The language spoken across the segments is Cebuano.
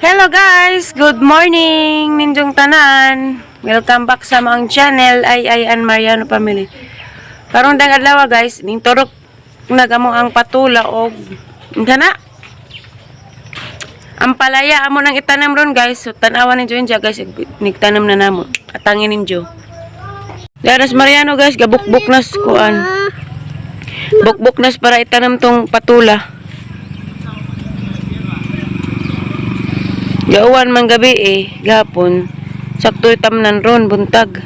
Hello guys! Good morning! Ninjong tanan! Welcome back sa among channel, ay ay an Mariano Family. Karong dang adlaw guys, ning turok nagamo ang patula og unsa na? Ang palaya amo nang itanam ron guys. So tan-awa ninyo yun guys, nigtanam na namo. Atangin ninyo. Daras Mariano guys, gabukbuk nas kuan. Bukbuk nas para itanam tong patula. Gauwan man gabi eh, gapon. Sakto itamnan ron, buntag.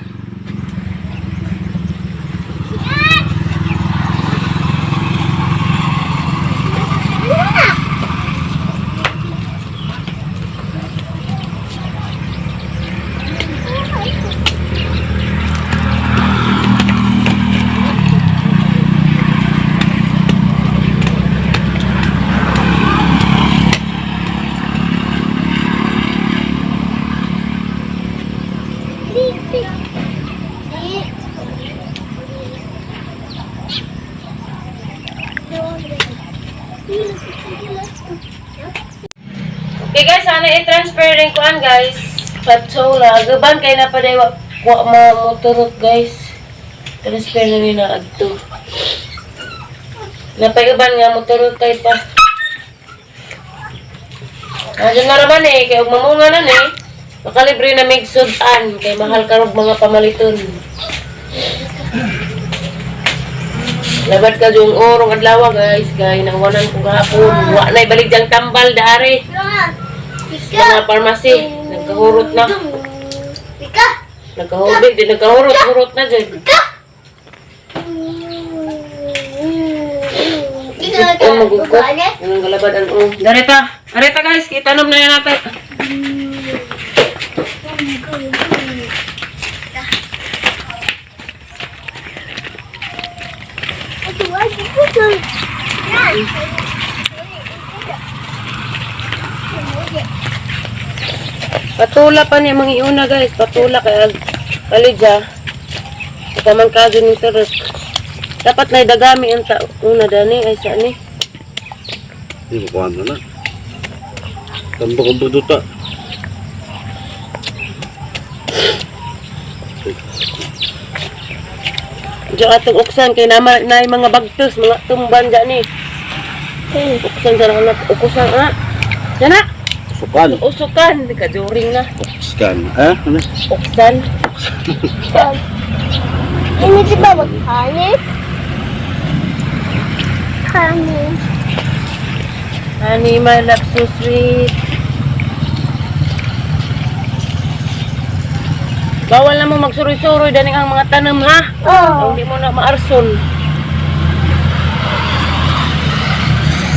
Okay guys, sana i-transfer rin kuan guys. Patsola. Gaban kay na paday wa wa mamotorot guys. Transfer na ni na adto. Napayuban nga motorot kay pa. Nandiyan na raman eh, kay og mamunga na ni. Makalibre na mig sudan kay mahal karog mga pamaliton. Labad ka yung orong adlaw guys, kay nangwanan ko gahapon. Wa na'y balig diyang tambal daari. Mga pharmacy, nagkahurot na. Nagkahurot, di nagkahurot, hurot na dyan. Oh, magugko. Anong galabad ang oh. Dareta, areta guys, itanom na yan natin. Patula pa niya mga iuna guys, patula kay kalidya. Ikaman kajo ni turot. Dapat na idagami ang ta una dani ay sa ni. Hindi ko kuhan na na. Tambak ang buduta. Diyo atong uksan kay nama na mga bagtos, mga tumban dyan ni. Uksan sa anak, ukusan ah. Diyan na. Sukan. Usukan, kajuring na. Scan. Eh? Ano? Uksan. Ini di bawah honey. Honey. Honey, my love, so sweet. Bawal na mo magsuroy-suroy daning ang mga tanam ha. Oh. Hindi mo na maarson.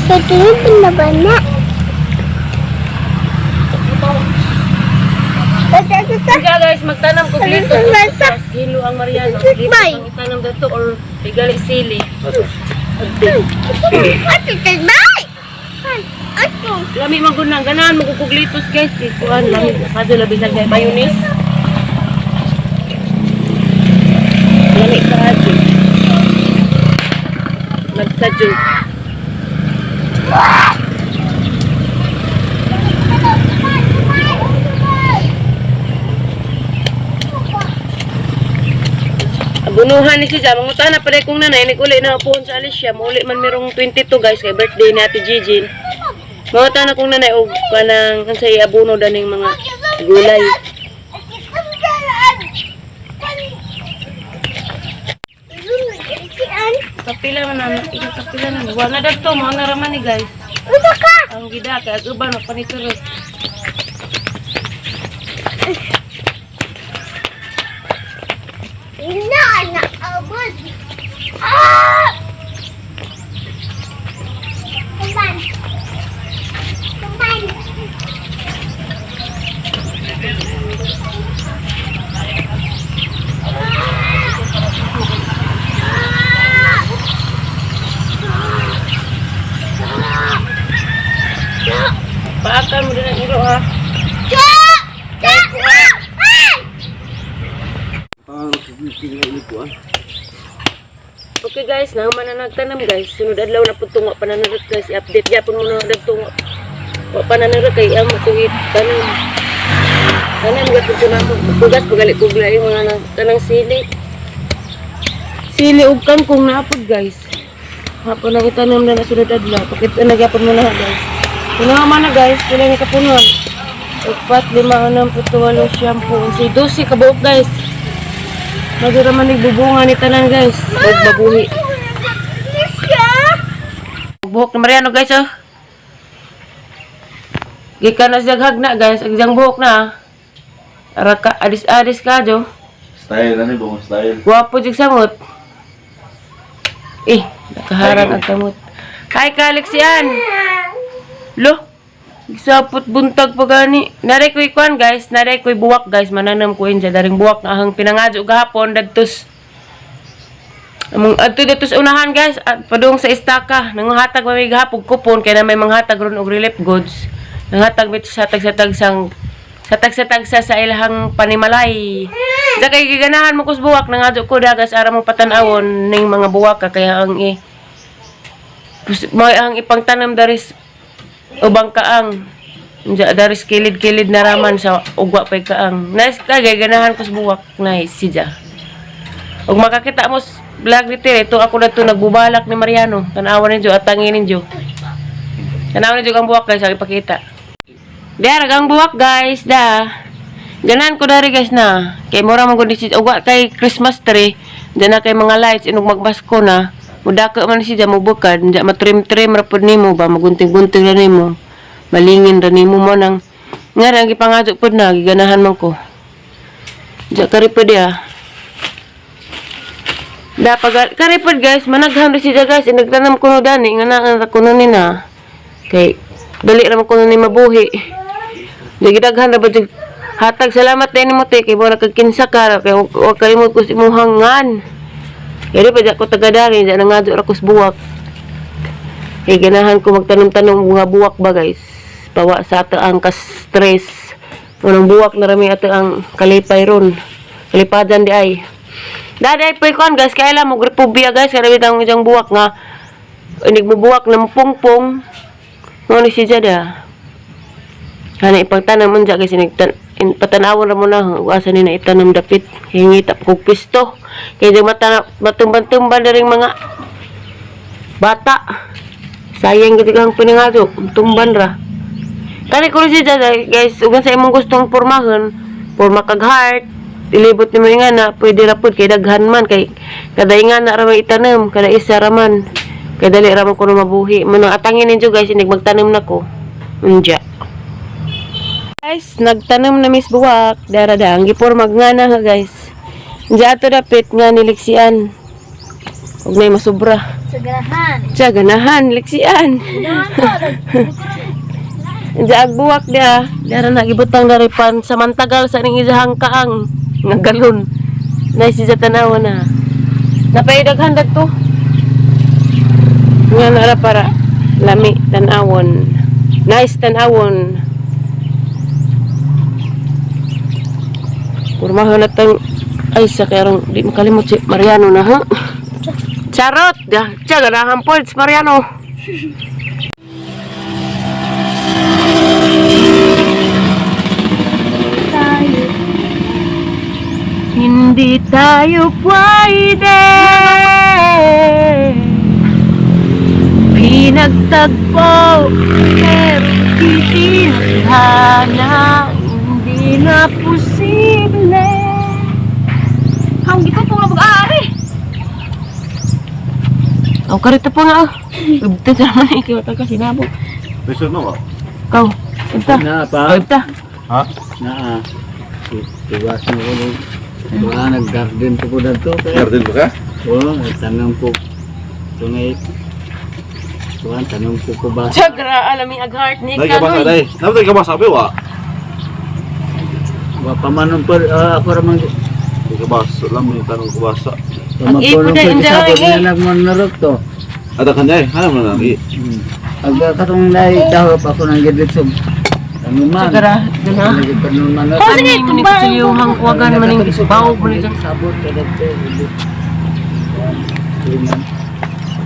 Pagkini pinabana. Sige guys, magtanam ko dito. Masa. Kilo ang Mariano. Dito Bye. ang itanam dato or bigali sili. Lami man gud nang ganahan mo kog litos guys. Kay kuan lami kadto labi sa kay mayonnaise. Lami kaadyo. Nagkadyo. Abunuhan ni siya. Mangutan na pala kong nanay. Nag-uli na po sa Alicia. Mauli man merong 22 guys. Kay birthday ni Ate Gigi. Mangutan na kong nanay. Og kanang sa iabuno daning mga gulay. Kapila man na. Kapila na. Wala na dagto. Mao na raman ni guys. Ang gida. Kay ag uban. Mapanituros. Paakal mo din ang iro ha. Ah, tingnan ko ah. Okay guys, nahuman na nagtanam guys. Sunod adlaw na pud tungo pananarot guys. I-update gyapon mo na dagtungo. Wa pa na nara kay ang matungit tanom. Tanom gapon ko namo. Pugas pagali ko glay mga kanang sili. Sili ug kangkong naapod, guys. Hapon ang itanom na nasunod adlaw. Pakita na gyapon mo na, guys. Puno man na, guys, pila ni kapunon. 4, 5, 6, 7, 8, 9, 11, 12 kabuok, guys. Madura man nagbubunga ni tanan, guys. Ug babuhi. Buhok ni Mariano, guys, oh. Gikan na siya hagna, guys. Ang iyang buhok na. Ara ka adis-adis ka jo. Style ano buong style. Gwapo jud samot. Eh, nakaharang ang kamot. Hi ka, Alexian. Lo, gisapot buntag pa gani. Naray ko'y kuan, guys, naray ko'y buwak, guys, mananam ko inja daring buwak nga ahang pinangadyo gahapon dadtos. Among adto dito sa unahan, guys, at padung sa istaka, nanghatag pa may gahapon kupon kay na may manghatag ron og relief goods. Nanghatag bit sa tag sa tagsang sa tag sa tagsa sa ilahang panimalay. Sa kay giganahan mo kus buwak nangadyo ko dagas ara mo patan-awon ning mga buwak ka kaya ang i may ang ipangtanam daris ubang kaang. Diya, daris kilid-kilid na raman sa ugwa pa'y kaang. Nice ka, ganahan ko sa buwak. Nice, si Ja. Ug makakita mo sa vlog ni Tere, ito ako na to nagbubalak ni Mariano. Tanawa ninyo at tangin ninyo. Tanawa ninyo ang buwak, guys, ang ipakita. Diara ang buwak, guys, da. Ganahan ko dari, guys, na. Kay mura man gud ni si ugwa kay Christmas tree, diyan na kay mga lights inog magbasko na. Mudako man siya mubukad, diya matrim-trim ra pud nimo ba, magunting-gunting ra nimo. Malingin ra nimo mo nang nga ra ang gipangadyo pud na giganahan man ko. Diya kari pud ya. Da pag kari pud, guys, managhan ra siya, guys, inagtanam ko no dani nga na nga kuno ni na. Kay dali ra man kuno ni mabuhi. Di gidaghan ra ba jud hatag salamat din mo te kay mura kag kinsa ka kay wa kalimot ko sa imong hangan. Kaya di pa di ako taga dari, di na nga ra ko sa buwak. Kay ganahan ko magtanom-tanom mga buwak ba, guys. Pawa sa ato ang ka-stress. Unang buwak na rami ato ang kalipay ron. Kalipadan di ay. Daday po ikuan, guys, kaya alam mo gripobia, guys, kaya bitang isang buwak nga inig mo buwak na mupungpong. Ngo ni si Jada. Kana ipagtanam unja guys, inig patanawon ra mo na asa ni na itanam dapit. Hingita pa kog pisto. Kay di mata matumban-tumban na ring mga bata. Sayang gid kang piningato, tumban ra. Kani ko si Jada, guys, ug sa imong gustong pormahon, porma kag heart, ilibot nimo nga na pwede ra pud kay daghan man kay kada inga na ra may itanom, kada isa ra man. Kay dali ra man kuno mabuhi. Manang atangin ninyo, guys, inig magtanom na ko. Unja. Guys, nagtanom na mis buwak, dara da ang giporma nga na ha, guys. Unja ato dapit nga niliksian. Ug nay masubra. Sagarahan. Siya ganahan liksian. Unja ag buwak dia, dara na gibutang dari pan samantagal sa ning isahang kaang nga galon. Nay siya tanawa na. Napaidaghan dagto. Nga nara para lami tanawon. Nice tanawon. Kurmahon na tang ay sa karong di makalimot si Mariano na ha. Charot! Da, tiya ganahan po si Mariano. Tayo. Hindi tayo pwede. Pinagtagpo pero titinadhana. Hindi na posible. Hanggi ko po nga mag-aari. Aw, karito po nga. Ibta sa naman eh, kaya ka sinabog. Piso no ba? Ikaw, ibta. Na pa. Ibta. Ha? Na. Tiwas mo ko nung wala nag-garden po ko dito. Garden ba ka? Oo, tanong ko. Tunay. Kuan, tanong ko ko ba? Chagra, alami ag heart ni Dai ka basa Kanoy. dai. Nabay ka basa wa. Wa pa man nun po, ako ramang Dai ka basa lang may tanong ko basa. Ang ipo Tumapulong na, ko injaw, sa eh. niya nagmanarok to. Ada kan dai, hanam na nang. Ang katong nai dahop ako nang gidlitsog. Tanuman. Chagra, gana. Tanuman. Oh, sige, tumba. Ang kuwagan maning bawo mo ni Sabot ka dito.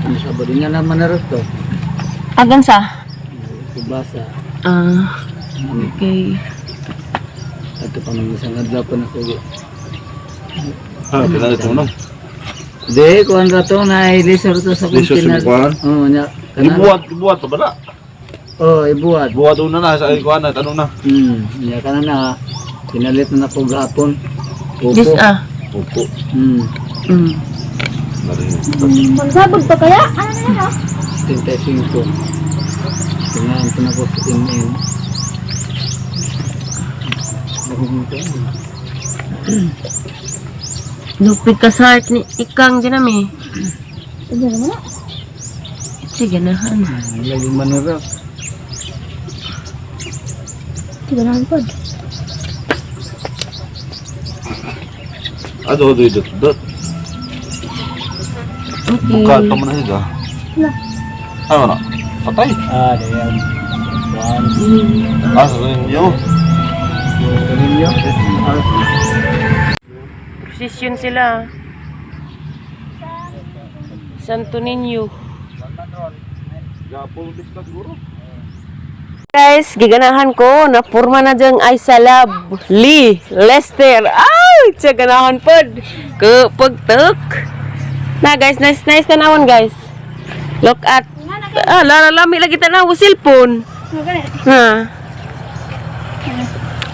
Ano sabot nga naman narok to? Agan sa. Kubasa. Ah, okay. Ato pa man isang adlaw pa na ko. Ha, pila ito no. Di kuan ra to na ilisor to sa Lisod sa container. kuan? Oo, nya. Kana. Ibuhat, ibuhat pa bala. Oh, ibuhat. Buhat una na sa kuan na tanong na. Nya kana na. Pinalit na nako gahapon. Opo. This ah. Opo. Magsabog pa kaya? Ano na lang? 75. Tingnan ko na ko sa MM. Lupig ka sa heart ni ikang dinami. Ano naman na? Sige na, ano. Lagi manurap. Tiganahan po. Ado do dot dot. Okay. Buka pa man na siya. Wala. Ano na? Patay. Ah, dayan. One, Ah, sa inyo. two, ninyo. Ah, Prosesyon sila. Santo Niño. Gapol bis na siguro. Guys, giganahan ko. Napurma na diyang ay salab. Lee, Lester. Ay, siya ganahan pod. Kapagtok. Na guys, nice nice tanawon guys. Look at. Ah, lami lagi tanaw cellphone. Ha.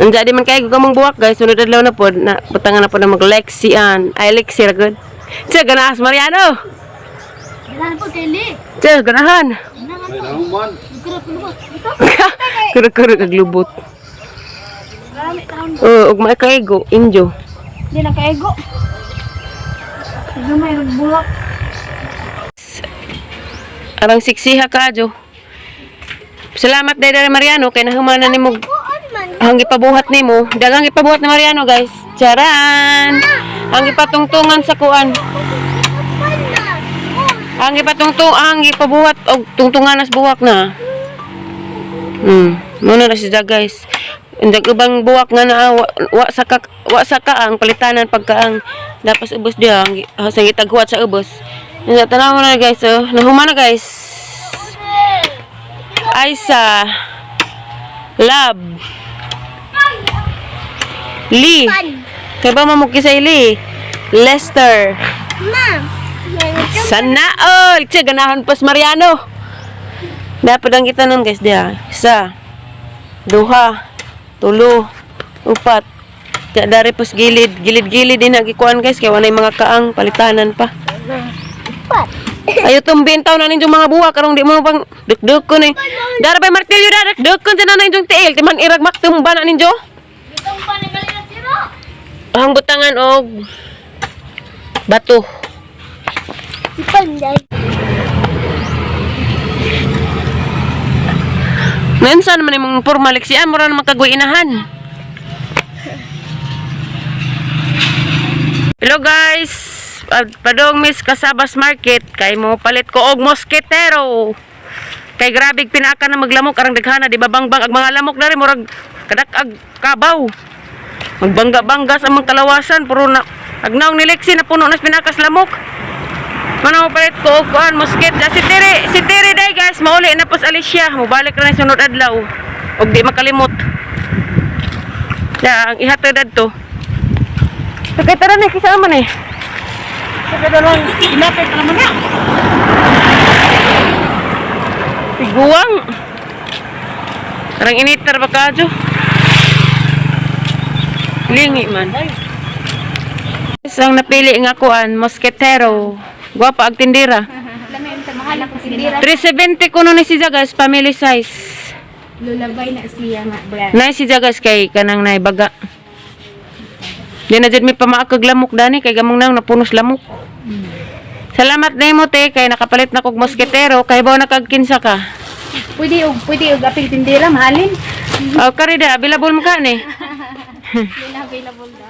Ang jadi man kay gamang buwak guys, sunod adlaw na pod na butangan na pod na mag-lexian. Ay lexi ra gud. Siya ganahan Mariano. Ganahan po kay Lee. Siya ganahan. May nahuman. Kurap lubot. Ito? Kuro-kuro kaglubot. Marami taon. Oh, ug maikaigo, injo. Hindi na kaego. Hindi may nagbulak. Arang siksiha ka jo. Salamat dahil dahil Mariano kay nahumanan nimo ang gipabuhat nimo. Daghang gipabuhat ni Mariano guys. Charan. Ang gipatungtungan sa kuan. Ang gipatungtung ang gipabuhat og tungtungan nas buwak na. Muna na siya guys. Indag ubang buwak nga naa wa, wa sa ka, wa sa kaang palitanan pagkaang dapas ubos diha ang sa gitaghuat sa ubos. Inda tanaw mo na guys oh. Nahuman na guys. Aisa Lab Lee. Kay ba mamuki sa ili? Lester. Sana all. Siya ganahan pas Mariano. Dapat ang kita nun guys diha. Isa. Duha. Tulo. Upat. Kaya dari pos gilid. Gilid-gilid din nagikuan guys. Kaya walay mga kaang palitanan pa. Ayo tumbin taw na ninyong mga buwa karong di mo pang dukdukon eh. Dara bay martilyo dara dukdukon sa na ninyong tiil. Timan irag maktumba na ninyo. Itong panibali na siro. Ang butangan og bato. Si Panday. Ngayon saan man imong formal siya mura naman kagoy inahan. Hello guys. Padong Miss Casabas Market kay mo palit ko og mosquitero. Kay grabe pinaka na maglamok arang daghana di ba bangbang ag mga lamok diri murag kadak-ag kabaw. Magbangga-bangga sa mga kalawasan puro na agnaong ni Lexi na puno na sa pinakas lamok. Mano mo palit ko og kuan mosquito. Ah, si Tiri day guys, mauli na pos Alicia, mobalik ra na sunod adlaw. Og di makalimot. Ya, ang ihatod adto. Kay tara na kisa man eh. Kay tara lang inapit naman na. Tiguang. Arang initar ba kadyo? Lingi man. Ang napili nga kuan, mosquetero. Gwapa ag tindira. Mahal ako sindira. 370 kuno ni siya guys, family size. Lulabay na siya nga brand. Nay siya guys kay kanang nay baga. Di na jud mi pamaakag lamok dani kay gamong nang napunos lamok. Salamat nimo te kay nakapalit na kog mosquetero kay baw nakagkinsa ka. Pwede og apil tindira mahalin. Oh, karida available mo ka ni. Hindi na available daw.